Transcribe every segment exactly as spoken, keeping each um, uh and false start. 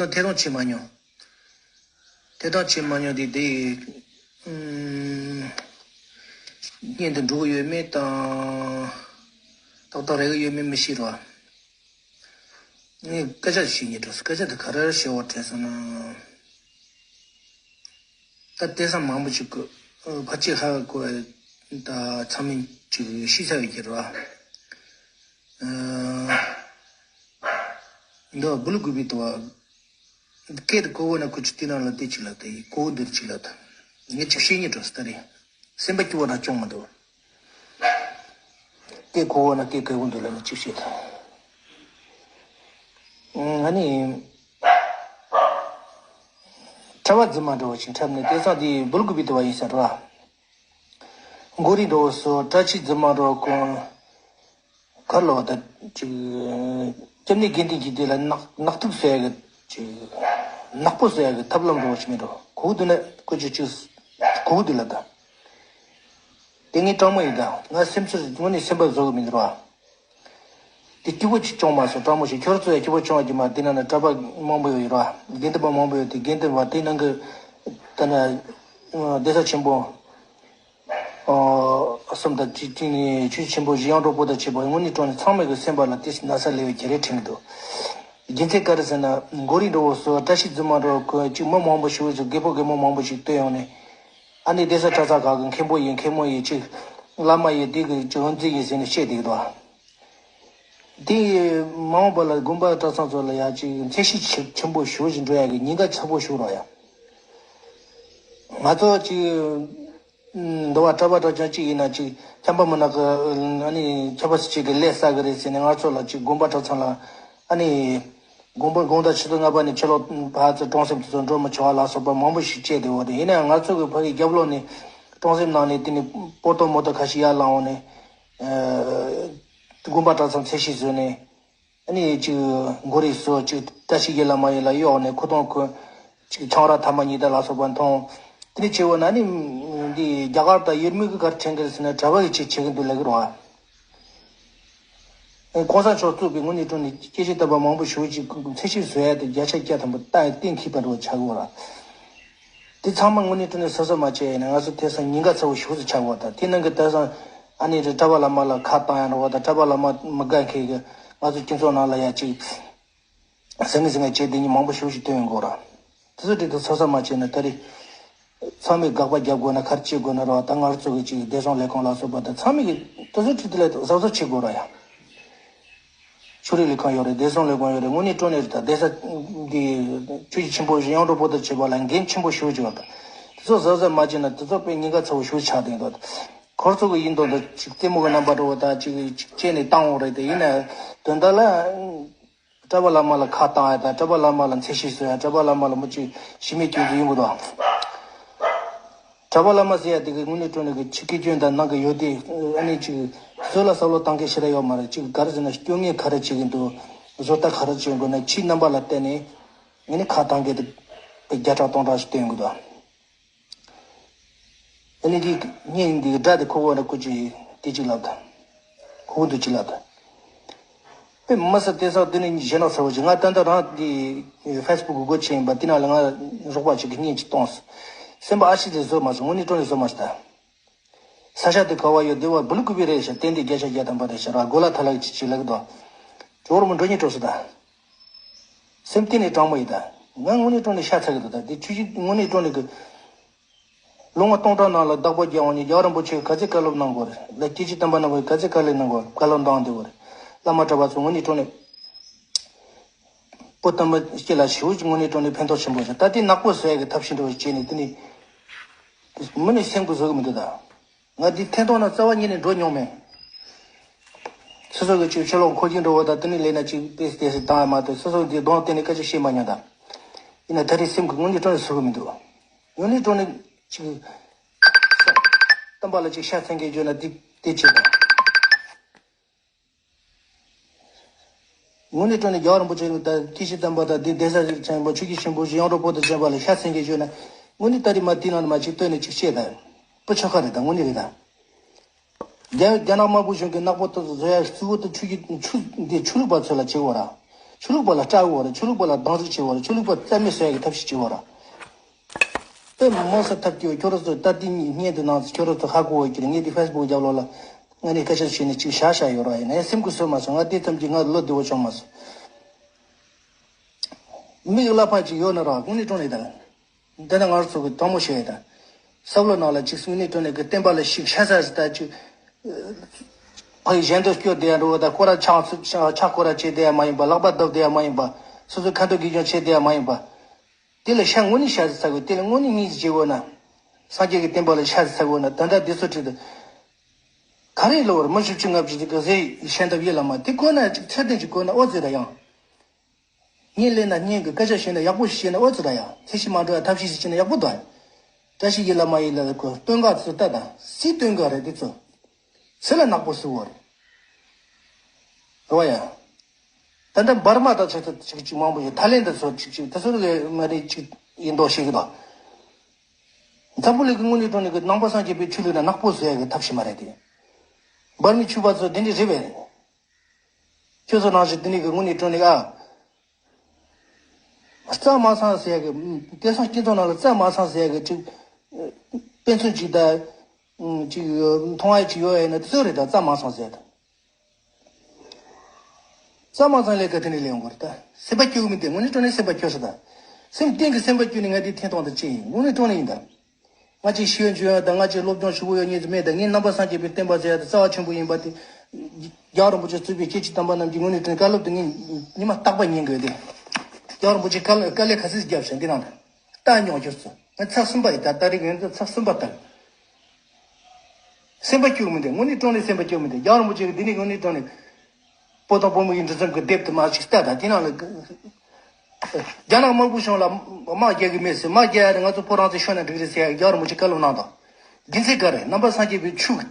ཐད་གཏོང་བྱེད་མ་མྱོང་། ཐད་གཏོང་བྱེད་མ་མྱོང་དེ་དེ་ཨུམ། བརྙན་དུ་འགྲོ་གི་ཡོད་མེད་དང་། ཏག་ཏག་རེག་གི་ཡོད་མེད་མི་ཤེས་རོ། ངས་སྐད་ཆ་ཞིག་ཉེ་འགྲོ། སྐད་ཆ་དེ་ག་རེ་བཤད་པ་དྲན་སོང་ན། ད་ལྟ་ས་མང་པོ་ཅིག་གི་ཕལ་ཆེར་ཧ་གོ་ད་ཚང་མས་ཅིག་ཤེས་ཚར་ཡོད་ཀྱི་རེད་བ། འདི་བ་བུ་ལུ་གུ་བི་དུ་བ། སྐད་དུ་གོ་བོ་ན་ཁུ་ཆུ་དེ་ནང་ལ་དེ་ཅིག་ལ་དེ་གོ་བོ་འདིར་ཅིག་ལ་ད། ངས་ཅིག་ཤེས་ཉེ་འགྲོ་ས་ད་རེད། སེམས་པ་སྐྱིད་པོ་ར་སྐྱོང་མ་འདུག་སྐད་གོ་བོ་ན་སྐད་གོ་བོ་འདུག་ལ་ནི་ཅིག་བཤད་ད། ཨ་ནི། གྲྭ་པ་རྫུན་མ་འདྲ་བོ་ཞིག་འཁྲབ་ནས་དེ་ཚང་དེ་སྦུལ་གུ་བི་དུ་བ་ཡིན་ཟེར་བ། མགོ་རིལ་འདྲ་བོ་སོ་བཀྲ་ཤིས་རྫུན་མ་འདྲ་བོ་གོང་། གར་ལོག་ད་ཅིག་སྐྱབས་གནས་དགེ་འདུན་གྱི་དེ་ལ་ནག་ནག་ཐུག་ཟེར་གི་ཅིག་ནག་པོ་ཟེར་གི་ཐབས་ལམ་འདྲ་བོ་ཞིག་མི་འདྲ་བོ་གོ་བོ་འདུག་ན་ཀུ་ཅི་ཅིག་གོ་བོ་འདུག་ལ་ད། དེ་ངའི་སྤྲང་མོ་ཡིན་ད། ང་སེམས་ཚོར་དངོས་གནས་སེམས་པ་བཟོ་གི་མི་འདུག་ར། དེ་སྐྱིད་པོ་ཅིག་བྱུང་མ་སོང་སྤྲང་མོ་ཞིག་ཁྱོད་ཚོ་ཡང་སྐྱིད་པོ་བྱུང་བ་ཅིག་མ་དེ་ན་ན་གྲྭ་པ་མང་པོ་ཡོད་ར། དགེ་འདུན་པ་མང་པོ་ཡོད་དེ་དགེ་འདུན་པ་དེ་ནང་གི་ད་ན་སྡེ་ས་ཆེན་པོ་གསུམ་དང་གཅིག་གཅིག་ནས་ཆོས་ཆེན་པོ་བཞི་ཡང་གྲོགས་པོ་དང་བཅས་པ་དངོས་གནས་དྲང་གནས་ཚང་མས་གི་སེམས་པ་ལ་དེ་ན་ས་ལེ་བའི་རྒྱ་རེ་ཁྲིད་མི་འདུག་རྒྱུ་མཚན་ག་རེ་ཟེར་ན་མགོ་རིལ་འདྲ་བོ་སོ་བཀྲ་ཤིས་རྫུན་མ་འདྲ་བོ་ཁོས་ཅིག་མི་མང་པོ་ཞུ་ཟིག་རྒད་པོ་རྒད་མོ་མང་པོ་ཞིག་བཏོན་ཡོང་ནས། ཨ་ནི་སྡེ་ས་གྲྭ་ཚང་ཁག་གི་མཁན་པོ་ཡིན་མཁན་མོ་ཡིན་ཅིག་བླ་མ་ཡིན་དེ་གི་ཅིག་འོན་ཙི་ཡིན་ཟེར་ནས་བཤད་བསྡད་ཀྱི་འདུག་དེ་མ་འོངས་པ་ལ་དགོན་པ་གྲྭ་ཚང་ཚོ་ལ་ཡ་ཅིག་མཚན་ཤས་ཆེ་ཆེན་པོ་ཞུ་བཞིན་འགྲོ་ཡ་གི་ཉེན་ཁ་ཚ་པོ་ཞུ་རོགས་ཡ། ང་ཚོ་ཅིག་འདི་བ་གྲྭ་པ་གྲྭ་རྐྱང་གཅིག་ཡིན་ན་ཅིག་ཁྱམས་པ་མི་ནག་གི་ཨ་ནི་ཁྱད་པར་ཅིག་གི་ལས་བསགས་གི་རེད་ཟེར་ནས་ང་ཚོ་ལ་ཅིག་དགོན་པ་གྲྭ་ཚང་ལ་ཨ་ནི། དགོངས་པ་དགོངས་དག་ཆུ་ཚོད་ལྔ་པ་ནས་ཕྱི་ལོགས་ཕར་ཚུར་གྲོང་གསེབ་དེ་ཚོ་འགྲོ་མི་ཆོག་པ་ལ་སོགས་པ་མང་པོ་ཞིག་བཅད་དེ་འོ་དེ་ཡིན་ན་ཡང་ང་ཚོ་གི་ཕ་གི་རྒྱབ་ལོགས་ནས་གྲོང་གསེབ་ནང་ནས་དེ་ནས་པོ་ཏོ་མོ་ཏོ་ཁ་ཤས་ཡར་ལངས་འོང་ནས་དགོན་པ་གྲྭ་ཚང་ཚད་གཞི་བཟོས་ནས་ཨ་ནི་ཅིག་མགོ་རིལ་སོ་ཅིག་བཀྲ་ཤིས་ཀྱི་བླ་མ་ཡིན་ལ་གཡོག་ནས་ཁུ་ཐོང་ཁུ་ཅིག་ཆང་རག་ཐ་མག་གཉིས་དང་ལ་སོགས་པ་འཐུང་། དེ་ནས་བྱེད་འོ་ན་ནི་འདི་རྒྱ་གར་དང་ཡུལ་མི་གི་གར་དྲན་གི་རེད་ཟེར་ན་གྲྭ་པ་གི་ཅིག་བྱེད་གི་འདུག་ལབ་གི་རེད་བ། ཨེ་གོང་ས་མཆོག་གཙོས་པའི་དངོས་གནས་དྲང་གནས་སྐྱེས་ཆེན་དམ་པ་མང་པོ་ཞིག་ཅིག་ཚད་གཞི་བཟོ་ཡ་དེ་བརྒྱ་ཆ་བརྒྱ་ཐམ་པ་ཏང་གཏན་འཁེལ་པ་འདྲ་བོ་ཆགས་ཡོད་ར། དེ་ཚང་མ་དངོས་གནས་དྲང་གནས་གཟབ་གཟབ་མ་བྱས་ཡིན་ན་ང་ཚོ་དེང་སང་ཉེན་ཁ་ཚ་བོ་ཞིག་ཏུ་ཆགས་ཡོད་ད། དེ་ནང་གི་དེང་སང་ཨ་ནི་རེ་གྲྭ་པ་བླ་མ་ལ་ཁ་བཏང་ཡ་འདྲ་བོ་དང་གྲྭ་པ་བླ་མ་མི་དགའ་མཁན་གི་ང་ཚོ་སྤྱི་ཚོགས་ནང་ལ་ཡ་ཅིག་ཟང་ངེ་ཟིང་ངེ་བྱས་དེ་ཉིད་མང་པོ་ཞིག་ཞིག་བཏོན་ཡོང་གི་ཡོད་ར། དེ་ཚོ་དེ་དུ་གཟབ་གཟབ་མ་བྱས་ན་ད་རེས། ཚང་མས་དགག་པ་རྒྱབ་དགོས་ན་ག་རེ་བྱེད་དགོས་ན་ར་བ་ད་ང་ཚོ་གི་ཅིག་བདེ་སྲུང་ལས་ཁུངས་ལ་སོགས་པ་དང་ཚང་མས་ཀྱི་དེ་ཚོ་ཁྲིད་དེ་ལས་གཟབ་གཟབ་བྱེད་དགོས་ར་ཡ། ཆོས་རིག་ལས་ཁུངས་ཡོད་རེད། བདེ་སྲུང་ལས་ཁུངས་ཡོད་རེད། དངོས་གནས་དྲང་གནས་རེད། ད་བདེ་ས་འདི་ཆོས་ཀྱི་ཆེན་པོ་ཡོངས་གྲགས་པོ་ཏོ་བྱེད་པ་ལ་འགན་ཆེན་པོ་ཞེ་པོ་ཅིག་ཡོད་རེད། དེ་ཚོ་གཟབ་གཟབ་མ་བྱས་ན་དེ་ཚོ་དཔེ་ཉེན་ཁ་ཚ་བོ་ཞེ་པོ་ཆགས་བསྡད་འདུག་ཁོ་ཚོ་གི་ཡིན་མདོག་འདི་ཅིག་རྩེད་མོ་གི་རྣམ་པ་འདྲ་བོ་ད་ཅིག་ཅིག་བྱས་ནས་བཏང་འོང་རེད། དེ་ཡིན་ན་དོན་དག་ལ། གྲྭ་པ་བླ་མ་ལ་ཁ་བཏང་ཡ་དང་གྲྭ་པ་བླ་མ་ལ་མཚན་ཤས་བཟོ་ཡ། གྲྭ་པ་བླ་མ་ལ་མི་གཅིག་ཞི་མེད་སྐྱོན་འཛུགས་ཡོང་གི་འདུག་གྲྭ་པ་བླ་མ་ཟེར་ཡ་དེ་གི་དངོས་གནས་དྲང་གནས་གི་ཕྱི་སྐད་སྐྱོན་དང་ནང་གི་ཡོད་དེ་ཨ་ནི་ཅིག་བཟོ་ལ་བསམ་བློ་བཏང་མཁན་ཞེ་དྲག་ཡོད་མ་རེད། ཅིག་ག་རེ་ཟེར་ན་སྐྱོན་ངན་ག་རེ་བྱེད་ཀྱི་འདུག་བཟོ་ལྟ་ག་རེ་བྱེད་དགོས་ན་ཕྱིའི་རྣམ་པ་ལ་བལྟས་ནས་ཨ་ནི་ཁ་བཏང་མཁན་དེ་བརྒྱ་ཕྲག་སྟོང་ཕྲག་ཞིག་བསྟན་ཡོང་གི་འདུག་ཨ་ནི་འདི་བརྙན་འདི་སྒྲ་དེ་ཁོ་བོ་ན་ཁོ་ཅི་དེ་ཅིག་ལབ་དང་། ཁོ་བོ་འདི་ཅིག་ལབ་དང་། དཔེ་མི་སྲིད་དེང་སང་དེ་ནི་ཞེ་ནག་ཚ་བོ་ཅིག་ང་ད་ལྟ་རང་འདི་ཧྥེ་སི་བུག་སྒོ་ཕྱེ་ཡིན་པ་དེ་ནང་ལ་ང་རོགས་པ་ཅིག་གིས་བརྙན་ཅིག་གཏོང་སོང་། སེམས་པ་ཨ་ཤི་དེ་བཟོས་མ་སོང་། དངོས་གནས་དྲང་གནས་བཟོས་མ་སོང་ད། ས་ཆ་དེ་ག་བ་ཡོད་དེ་བ་བུ་ལུ་ཀུ་པི་རེད་ཤག་ཏན་ཏན་བརྒྱ་ཆ་བརྒྱ་ཐམ་པ་རེད་ཤག་ར་གོ་ལ་ཐ་ལག་ཅིག་ཅིག་ལབ་གི་འདུག་ཇོ་བོར་མོ་འགྲོ་སྙིང་བྲོ་སོང་ད། སེམས་གཏིང་ནས་དྲང་མོ་ཡིན་ད། ང་དངོས་གནས་དྲང་གནས་ཤ་ཚ་གི་འདུག་ད་འདི་ཆུ་བཞི་དངོས་གནས་དྲང་གནས་གི་ལོ་ངོ་སྟོང་ཕྲག་ནང་ལ་བདག་པོ་རྒྱག་འོང་ནས་རྒྱལ་བ་རིན་པོ་ཆེ་ག་ཚད་བཀའ་སློབ་གནང་དགོས་རེད། ལ་སྐྱེས་ཆེན་དམ་པ་རྣམ་པ་ག་ཚད་བཀའ་སློབ་གནང་དགོས་རེད། བཀའ་སློབ་གནང་བསྡད་དགོས་རེད། བླ་མ་གྲྭ་པ་ཚོ་དངོས་གནས་དྲང་གནས་པོ་ཏམ་པ་སྐྱེ་ལ་ཞེ་པོ་ཅིག་དངོས་གནས་དྲང་གནས་ཕན་ཐོགས་ཆེན་པོ་བྱུང་། ད་དེ་ནག་པོ་བཟོ་ཡ་གི་ཐབས་ཤེས་འདྲ་བོ་བྱས་ནས་དེ་ནི་མི་ནི་སེམས་ཀྱི་བཟོ་གི་མི་འདུག་ད། ང་འདི་ཐེན་ཐོག་ན་རྩ་བ་ཉིད་ནས་འགྲོ་མྱོང་མེད། སོ་སོ་གི་ཅིག་ཕྱི་ལོགས་འཁོར་གྱིན་འགྲོ་བ་དང་དེ་ནི་ལས་ན་ཅིག་ཏེས་ཏེས་བཏང་ཡ་མ་གཏོགས་སོ་སོ་འདི་གདོང་དེ་ནི་སྐད་ཆ་བཤད་མ་མྱོང་ད། ཡིན་ན་ད་རེས་སེམས་ཀྱི་དངོས་གནས་དྲང་གནས་བཟོ་གི་མི་འདུག་དངོས་གནས་དྲང་གནས་ཅིག་བསམ་པ་ལ་ཅིག་ཤ་ཚ་མཁན་བརྗོད་ན་འདི་དེ་བྱེད་དང་། དངོས་གནས་དྲང་གནས་རྒྱལ་བ་རིན་པོ་ཆེ་དང་སྐྱེས་ཆེན་དམ་པ་དང་འདི་གདན་ས་ཆེན་པོ་ཆོས་ཀྱི་ཆེན་པོ་ཡོངས་གྲགས་པོ་ཏོ་ཅན་པ་ལ་ཤ་ཚ་མཁན་བརྗོད་ན་དངོས་གནས་ད་རེས་མ་དེ་ནང་ནས་མ་ཅིག་བཏོན་ནས་ཅིག་བཤད་དང་། པོ་ཆོ་ག་རེད་ད་དངོས་གནས་རེད་ད། རྒྱ་རྒྱ་ནག་དམར་པོ་གཞུང་གི་ནག་པོ་ཏོ་བཟོ་ཡ་གཙོ་བོ་དེ་ཆོས་ཀྱི་ཆོས་འདི་ཆོས་ལུགས་པ་ཚོ་ལ་བྱེད་དགོས་ར། ཆོས་ལུགས་པ་ལ་སྐྲག་དགོས་རེད། ཆོས་ལུགས་པ་ལ་སྡང་ཟུག་བྱེད་དགོས་རེད། ཆོས་ལུགས་པ་རྩ་མེད་བཟོ་ཡ་གི་ཐབས་ཤེས་བྱེད་དགོས་རེད། དཔེ་མི་སྲིད་ཐབས་སྐྱོ། ཁྱོད་རང་ཚོ་ད་ལྟའི་བརྙན་དུ་ནང་ཁྱོད་རང་ཚོ་ཧ་གོ་བ་ཀྱི་རེད། ངས་འདི་ཕེ་སི་བུག་རྒྱབ་ལོགས་ལ་ང་ནས་སྐད་ཆ་བཤད་ནས་ཅིག་བཞག་བཞག་ཡོད་ར། ཡིན་ནའི་སེམས་ཁུར་བཟོས་མ་སོང་། ང་དེ་ཙམ་གྱིས་ང་བློ་བདེ་བོ་བྱུང་མ་སོང་། མི་ཡི་བླ་ཕར་ཅིག་ཡོད་ན་ར་དངོས་གནས་དྲང་གནས་དང་། འདི་ན་ང་རང་ཚོ་གི་དྲང་མོ་བཤད་ཡ་དང་། བསམ་བློ་ནང་ལ་ཅིག་དངོས་གནས་དྲང་གནས་ཀྱི་བསྟན་པ་ལ་ཞིག་ཤ་ཚ་ཞིག་ད་ཅིག་ཕ་ཡི་གཞན་དོན་སྐྱོར་བསྡད་ཡ་འགྲོ་བ་དང་སྐོར་ར་ཆག་ཚུབ་ཆག་སྐོར་ར་བྱེད་བསྡད་ཡ་མ་ཡིན་པ། ལག་པ་རྡབ་བསྡད་ཡ་མ་ཡིན་པ། སོ་སོའི་ཁ་འདོན་གི་སྦྱོང་བྱེད་བསྡད་ཡ་མ་ཡིན་པ། དེ་ལ་ཤ་དངོས་གནས་ཤ་ཚ་ཚ་དགོས། དེ་ལ་དངོས་གནས་སྙིང་རྗེ་དགོས་ན། སངས་རྒྱས་ཀྱི་བསྟན་པ་ལ་ཤ་ཚ་ཚ་དགོས་ན་ད་ལྟ་འདི་ཚོ་ཁྲིད་དུ། ག་རེ་ལོར་མི་བཞི་བཅུ་ལྔ་བཅུ་ཅིག་གི་ཟས་ཤན་ཐབས་ཡིད་ལ་མ་དེ་དགོས་ན་ཅིག་ཚད་ལྡན་ཅིག་དགོས་ན་ཨོ་ཙི་ར་ཡང་། བརྙན་ལེན་ན་བརྙན་གྱི་སྐད་ཆ་བཤད་ན་ཡག་པོ་ཞིག་བཤད་ན་ཨོ་ཙི་ར་ཡང་། ཚད་གཞི་མ་འགྲོ་ཡ་ཐབས་ཤེས་ཤིག་བྱས་ན་ཡག་པོ་འདུག་ཨ། བཀྲ་ཤིས་ཡིད་ལ་མ་ཡིད་ལ་གོ་སྟོན་ཀ་ཚོ་ལྟ་དང་སྲིད་སྟོན་ཀ་རེད་དེ་ཚོ། སུ་ལ་ནག་པོ་བཟོ་བ་རེད། རེད་བ་ཡ། ད་ལྟ་འབར་མ་དང་ཆ་ཚ་ཅིག་ཅིག་མང་པོ་ཡོད། ཐའི་ལེན་ད་ཚོ་ཅིག་ཅིག་ད་ཚོ་རིགས་མ་རེད་ཅིག་ཡིན་མདོག་བཤད་གི་འདུག་འཛམ་བུ་གླིང་གི་དངོས་གནས་དྲང་གནས་ཀྱི་ནང་པ་སངས་རྒྱས་པའི་ཆོས་ལུགས་ལ་ནག་པོ་བཟོ་ཡ་གི་ཐབས་ཤེས་མ་རེད་དེ། འབར་མའི་ཆོས་པ་ཚོ་དེ་འདྲ་རེད་པས། ཁྱོད་ཚོ་ནང་བཞིན་དེ་ནས་ཀྱི་དངོས་གནས་དྲང་གནས་ཨ། རྩྭ་མ་ཚང་ཟེར་ཡ་གི་དེང་སང་སྤྱི་ཚོགས་ནང་ལ་རྩྭ་མ་ཚང་ཟེར་ཡ་གི་ཅིག་དཔེ་མཚོན་ཅིག་ད་ཅིག་མཐོང་བ་ཅིག་ཡོད་ཡ་ན་དེ་ཚོ་རེད། ད་རྩྭ་མ་ཚང་ཟེར་ཡ་ད། རྩྭ་མ་ཚང་ལས་ཀ་དེ་ནས་ལས་ཡོང་གི་རེད་ད། སེམས་པ་སྐྱོ་གི་མི་འདུག་དངོས་གནས་དྲང་གནས་སེམས་པ་སྐྱོ་ས་ད། སེམས་གཏིང་གི་སེམས་པ་སྐྱོ་ནས་ང་དེ་འཐེན་གཏོང་དང་ཅི་ཡིན། དངོས་གནས་དྲང་གནས་ཡིན་ད། ང་ཅིག་ཤེས་ཡོན་ཅིག་ཡོད་དང་ང་ཅིག་སློབ་སྦྱོང་ཞུ་གི་ཡོད་ཉིད་ཅིག་མེད་དང་། ངས་ནང་པ་སངས་རྒྱས་པའི་བསྟན་པ་ཟེར་ཡ་དེ་རྩ་བ་ཆེན་པོ་ཡིན་པ་དེ། རྒྱལ་བ་རིན་པོ་ཆེ་གཙོས་པའི་སྐྱེས་ཆེན་དམ་པ་རྣམས་ཀྱི་དངོས་གནས་དྲང་བཀའ་སློབ་དེ་ངས་ཉི་མ་རྟག་པར་ཉན་དགོས་ཏེ། རྒྱལ་བ་རིན་པོ་ཆེ་བཀའ་སློབ་དཀའ་ལས་ག་ཚོད་བརྒྱབ་ཤག་འདི་ནང་ལ་ལྟ་མྱོང་། ཁྱོད་ཚོ་ང་ཚར་གསུམ་པ་ཡིན་ད། ད་རེས་ངས་ཚར་གསུམ་པ་ལྟ། སེམས་པ་སྐྱོ་མི་འདུག་དངོས་གནས་དྲང་གནས་སེམས་པ་སྐྱོ་མི་འདུག་རྒྱལ་བ་རིན་པོ་ཆེ་གི་འདི་ནས་དངོས་གནས་དྲང་གནས། པོ་དང་པོ་མོ་ཡི་འབྲི་རྩོམ་གྱི་དེབ་དེ་མར་ཅིག་ལྟ་དང་། དེ་ནང་ལ། རྒྱ་ནག་དམར་པོ་གཞུང་ལ་དམག་རྒྱག་གི་མེད་ཟེར། དམག་རྒྱག་ཡ་དེ་ང་ཚོ་ཕོ་རང་ཚོའི་ཤོར་ན་འགྲིག་རེད་ཟེར་ཡ་རྒྱལ་བ་རིན་པོ་ཆེ་བཀའ་སློབ་གནང་དང་། རྒྱུ་མཚན་ག་རེ། ནང་པ་སངས་རྒྱས་པའི་ཆོས་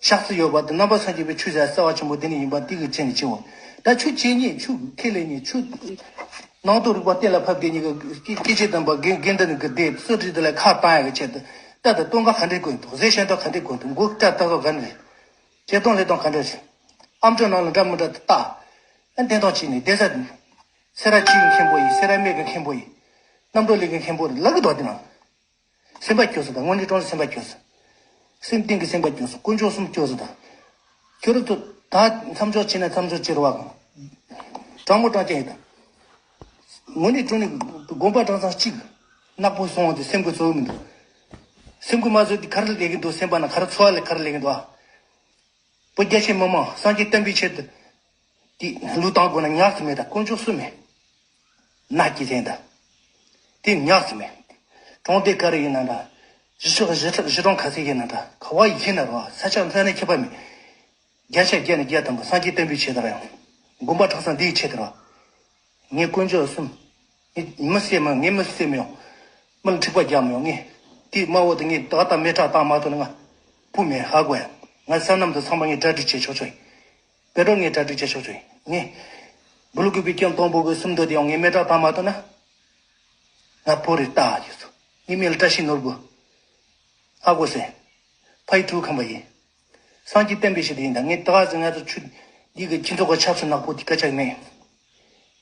ཤག་ཚུ་ཡོད་པ་དེ། ནང་པ་སངས་རྒྱས་པའི་ཆོས་ཟེར་རྩ་བ་ཆེན་པོ་དེ་ནས་ཡིན་པ་དེ་གི་ཆེད་ནས་བྱེད་འོང་། ད་ཆོས་བྱེད་ཉིད་ཆོས་ཁས་ལེན་ཉིད་ཆོས། ནང་དུ་རིག་པ་གཏན་ལ་ཕབ་བསྡད་ཉིད་ཀྱི་སྐྱེས་ཆེན་དམ་པ་དགེ་དགེ་འདུན་གྱི་སྡེ་སུ་རིགས་དེ་ལ་ཁ་བཏང་ཡ་གི་ཆེད་དུ། ད་ལྟ་སྟོན་ཁ་ག་འདྲས་དགོས་འདུག་ཟས་ཤན་ཐབས་ག་འདྲས་དགོས་འདུག་མགོ་སྐྲ་ལྟ་བ་ག་འདྲས། བྱེད་སྟངས་ལས་སྟངས་ག་འདྲ་ཞིག་ཨམ་ཅོག་ནང་ལ་འདྲ་མི་འདྲ་དེ་ལྟ། ཨ་འདེམས་ཐོན་བྱས་ནས་བསྡད་ས། སེ་ར་བྱེས་ཀྱི་མཁན་པོ་ཡིན། སེ་ར་སྨད་ཀྱི་མཁན་པོ་ཡིན། རྣམ་གྲོལ་གླིང་གི་མཁན་པོ་རེད་ལབ་ཀྱི་འདུག་དེ་ན། སེམས་པ་སྐྱོ་ས་དང་། དངོས་གནས་དྲང་གནས་སེམས་པ་སྐྱོ་ས། སེམས་གཏིང་གི་སེམས་པ་སྐྱོ་ས། དཀོན་མཆོག་གསུམ་སྐྱོ་ས་དང་། ཁྱོད་རང་ཚོ་ད་མཚམས་འཇོག་བྱས་ན་མཚམས་འཇོག་བྱེད་རོགས། དྲང་མོ་དྲང་རྐྱང་ཡིན་དང་། དངོས་གནས་དྲང་གནས་དགོན་པ་གྲྭ་ཚང་གཅིག་ནག་པོ་སོང་བ་དེ་སེམས་ཁུར་བཟོ་གི་མི་འདུག་སེམས་ཁུར་མ་བཟོས་དེ་ག་རེ་ལས་ཀྱི་འདུག་སེམས་པ་ན་ག་རེ་ཚོར་བ་ལ་ག་རེ་ལས་ཀྱི་འདུག་ཨ། བོད་རྒྱ་ཆེ་མི་མང་སངས་རྒྱས་བསྟན་པའི་ཆེད་དུ་དེ་ལུས་བཏང་དགོས་ན་ཉག་ཙམ་མེད་དང་། དཀོན་མཆོག་གསུམ་མེད། ན་སྐྱེ་ཟེར་དང་། དེ་ཉག་ཙམ་མེད། གྲོང་སྡེ་ག་རེ་ཡིན་ན་འདྲ། གཞིས་ཆགས་གཞིས་གྲོང་གཞིས་གྲོང་ག་ཚད་ཡིན་ན་འདྲ། ག་བ་ཡིན་ན་རོ། ས་ཆ་ས་གནས་ཁྱད་པར་མེད། བརྒྱ་ཆ་བརྒྱ་ནས་བརྒྱ་ཐམ་པ་སངས་རྒྱས་བསྟན་པའི་ཆེད་དུ་ར་ཡང་། དགོན་པ་གྲྭ་ཚང་འདིའི་ཆེད་དུ་ར། ངས་དཀོན་མཆོག་གསུམ། ངས་མི་བསད་མི་ངས་མི་བསད་མི་ཡོང་། མི་ལ་འཁྲིག་པ་རྒྱག་མི་ཡོང་། ངས་དེའི་དམར་པོ་དེ་ངས་ད་ལྟ་མེ་སྲེག་བཏང་མ་ཐུབ་ན་ང་བུ་མེད་ཧ་གོ་ཡ། ང་བསོད་ནམས་དེ་ཚང་མ་ངས་གྲ་སྒྲིག་བྱེད་ཆོག་ཆོག་ཡིན། དཔེ་སྒྲོག་ངས་གྲ་སྒྲིག་བྱེད་ཆོག་ཆོག་ཡིན། ངས་འབུ་ལུ་གུ་པའི་སྐྱོན་དང་པོ་གི་སུམ་མདོ་དེ་ཡང་ངས་མེ་སྲེག་བཏང་མ་ཐུབ་ན། ང་བུ་རེད་ལྟ་ཡོད་སོ། ངའི་མིང་ལ་བཀྲ་ཤིས་ནོར་བུ། ཧ་གོ་སོང་། ཕ་ཡུལ་ཁྲུའུ་ཁམས་པ་ཡིན། སངས་རྒྱས་བསྟན་པའི་ཆེད་དུ་ཡིན་ད། ངས་ད་ག་ཟེ་ང་ཚོ་ཆུ་འདི་གི་ཁྱི་ཚོ་གི་ཆབ་སྲིད་ནག་པོ་དེ་སྐད་ཆ་མེད།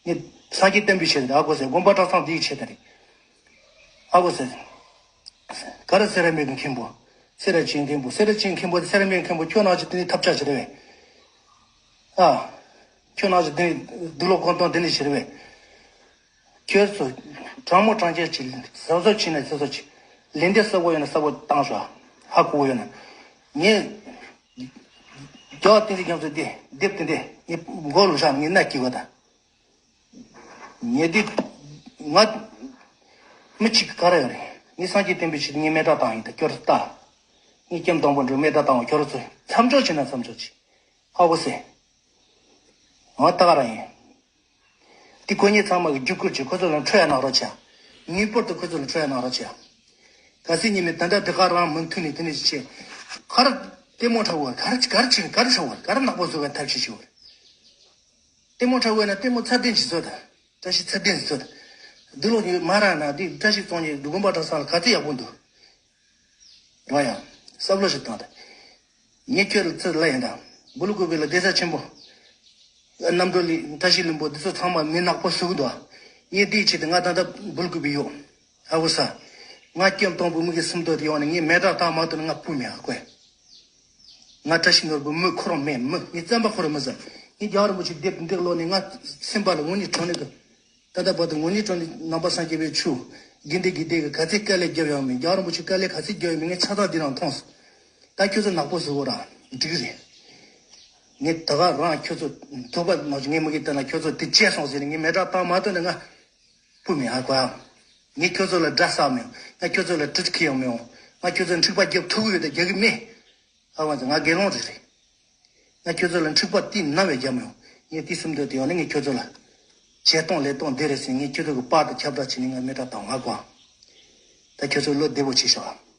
ངས་སངས་རྒྱས་བསྟན་པའི་ཆེད་དུ་ཧ་གོ་སོང་། དགོན་པ་གྲྭ་ཚང་འདིའི་ཆེད་དུ་རེད། ཧ་གོ་སོང་། ག་རེ་སེ་ར་སྨད་ཀྱི་མཁན་པོ། སེ་ར་བྱེས་མཁན་པོ། སེ་ར་བྱེས་མཁན་པོ་སེ་ར་སྨད་མཁན་པོ་ཁྱོད་ནང་བཞིན་དེ་ནས་ཐབས་ཆག་ཞིག་རེད་པས། ཨ། ཁྱོད་ནང་བཞིན་དེ་ནས་སྡུག་ལོག་གང་གཏོང་དེ་ནས་ཞིག་རེད་པས། ཁྱོད་ཚོ་དྲང་མོ་དྲང་རྐྱང་ཅིག་གཟབ་གཟབ་བྱས་ན་གཟབ་གཟབ་ཅིག་ལན་འདེབས་གསལ་པོ་ཡོད་ན་གསལ་པོ་བཏང་ཤོག་ཧ་གོ་གི་ཡོད་ན། ངས་རྒྱལ་བ་བསྟན་འཛིན་རྒྱ་མཚོ་འདི་དེབ་དེ་འདི་ངའི་མགོ་ལ་བཞག་ངའི་སྣ་སྐྱིད་པ་དང་། ངས་འདི་ང་མི་གཅིག་ག་རེ་ཡོད་རེད། ངས་སངས་རྒྱས་བསྟན་པའི་ཆེད་དུ་ངས་མེ་སྲེག་བཏང་ཡིན་ད་ཁྱོད་ཚོ་ལྟ། ངས་སྐྱེམས་དང་པོ་འགྲོ་མེ་སྲེག་བཏང་བ་ཁྱོད་ཚོ་མཚམས་འཇོག་བྱས་ན་མཚམས་འཇོག་ཅིག་ཧ་གོ་སོང་། ང་ད་ག་རང་ཡིན། དེ་ཁོ་གཉིས་ཚང་མ་གི་རྒྱུད་བསྐུར་གྱིས་ཁོ་ཚོ་ལ་འཕྲོད་ཡ་གནང་རོགས་བྱ། ངེས་པར་དུ་ཁོ་ཚོ་ལ་འཕྲོད་ཡ་གནང་རོགས་བྱ། གལ་སྲིད་ཉི་མའི་ད་ལྟ་དེ་ག་རང་མུ་མཐུད་ནས་དེ་ནས་བྱེད། ག་རེ་ལྟད་མོ་འཁྲབ་བར་ག་རེ་ག་རེ་བྱེད་ག་རེ་འཁྲབ་བར་ག་རེ་ནག་པོ་བཟོ་བའི་ཐབས་ཤེས་བྱེད་བར། ལྟད་མོ་འཁྲབ་བར་ན་ལྟད་མོ་ཚད་ལྡན་ཞིག་བཟོ་དང་། བཀྲ་ཤིས་ཚད་ལྡན་ཞིག་བཟོ་དང་། འདི་ལོ་ཉི་མ་རང་ན་འདི་བཀྲ་ཤིས་བཙོང་ཉེ་དགོན་པ་གྲྭ་ཚང་ལ་ག་ཚོད་ཡག་པོ་འདུག་རོ་ཡང་བསམ་བློ་ཞིག་བཏང་དང་། ངས་ཁྱོད་ལ་ཚུར་ལབ་ཡིན་དང་། འབུ་ལུ་གུ་བི་ལ་སྡེ་ས་ཆེན་པོ། རྣམ་གྲོལ་གླིང་། བཀྲ་ཤིས་ལྷུན་པོ། འདི་ཚོ་ཚང་མ་མི་ནག་པོ་བཟོ་གི་འདུག་ངས་དེའི་ཆེད་དུ་ང་ད་ལྟ་འབུལ་དགོས་པའི་ཡོད། ཨ་བོ་ས། ང་སྐྱོན་སྟོང་པོ་མི་གི་སུམ་མདོ་དེ་ཡོང་ནས་ངས་མེ་དྲག་བཏང་མ་ཐུབ་ན་ང་སྤུ་མེད་ཨ་ཁོས། ང་བཀྲ་ཤིས་ནོར་བུ་མི་ཁོ་རང་མེད་མི་ངས་བཙན་པ་ཁོ་རང་མི་ཟ། ངས་རྒྱལ་བ་རིན་པོ་ཆེ་སྡེབ་འདེགས་ལོག་ནས་ང་སེམས་པ་ལ་དངོས་གནས་དྲང་གནས་ཀྱི། ད་ལྟ་བར་དུ་དངོས་གནས་དྲང་གནས་ནང་པ་སངས་རྒྱས་པའི་ཆོས། དགེ་འདུན་དགེ་སྡེ་གི་ག་ཚད་དཀའ་ལས་བརྒྱབ་ཡོང་མིན། རྒྱལ་བ་རིན་པོ་ཆེ་དཀའ་ལས་ག་ཚད་བརྒྱབ་ཡོང་མིན་ངས་ཆ་ཚང་འདི་རང་མཐོང་སོང་། ད་ཁྱོད་ཚོ་ནག་པོ་བཟོ་གོ་ར་འགྲིག་རེད། ངས་ད་ག་རང་ཁྱོད་ཚོ་ཐོག་པ་ནང་བཞིན་ངས་མི་གིས་བལྟས་ན་ཁྱོད་ཚོ་དེ་བྱས་སོང་ཟེར་ནས་ངས་མེ་དྲག་བཏང་མ་ཐུབ་ན་ང་སྤུ་མེད་ཨ་ཁོ་ཨ། ངས་ཁྱོད་ཚོ་ལ་དགྲ་བསགས་མི་ཡོང་། ང་ཁྱོད་ཚོ་ལ་གྲི་ཁྱེར་ཡོང་མི་ཡོང་། ང་ཁྱོད་ཚོ་འཁྲུག་པ་རྒྱབ་ཐུབ་ཀྱི་ཡོད་དང་རྒྱག་གི་མེད། ཨ་བ་ཚོ་ང་དགེ་སློང་རེད་རེད། ང་ཁྱོད་ཚོ་ལ་འཁྲུག་པ་དེ་ནམ་ཡང་རྒྱབ་མི་ཡོང་། ངས་དེ་སུམ་མདོ་དེ་ཡོང་ནས་ངས་ཁྱོད་ཚོ་ལ་བྱེད་སྟངས་ལས་སྟངས་འདི་རེད་ཟེར། ངས་ཁྱོད་ཚོ་གི་པར་དང་ཁྱབ་བསྒྲགས་བྱས་ནས་ང་མེ་དྲག་བཏང་ང་ཁོ་ཨ། ད་ཁྱོད་ཚོ་བློ་བདེ་པོ་བྱེད་ཤོག་ཨ།